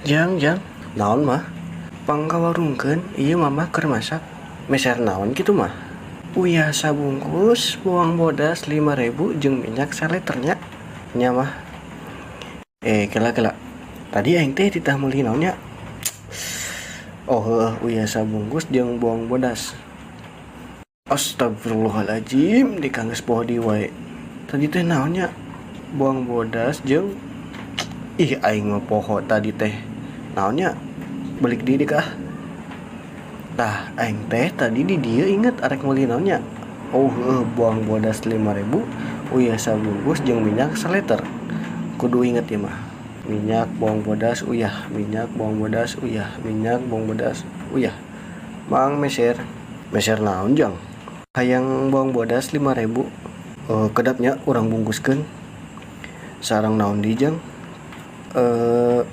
Jang, jang, naon, Mah? Pang kawarungkeun, ieu Mama keur masak. Meser naon kitu, Mah? Uyah sabungkus, bawang bodas 5000 jeung minyak saliter nya. Nya, Mah. Eh, kela kela. Tadi aing teh ditah meuli naon nya? Oh, heueuh, uyah sabungkus jeung bawang bodas. Astagfirullahaladzim, dikangges poho deui wae. Tadi teh naon nya? Bawang bodas jeung, ih, aing mah poho tadi teh. Naon nya? Balik deui kah? Tah, aing teh tadi di dieu inget arek meuli naon nya? Oh, heueuh, bawang bodas 5000, uyah sabungkus jeung minyak saliter. Kudu inget ieu mah. Minyak, bawang bodas, uyah, minyak, bawang bodas, uyah, minyak, bawang bodas, uyah. Mang meser. Meser naon, Jang? Hayang bawang bodas 5000. Eh, kedap nya, urang bungkuskeun. Sareng naon deui, Jang? Eh,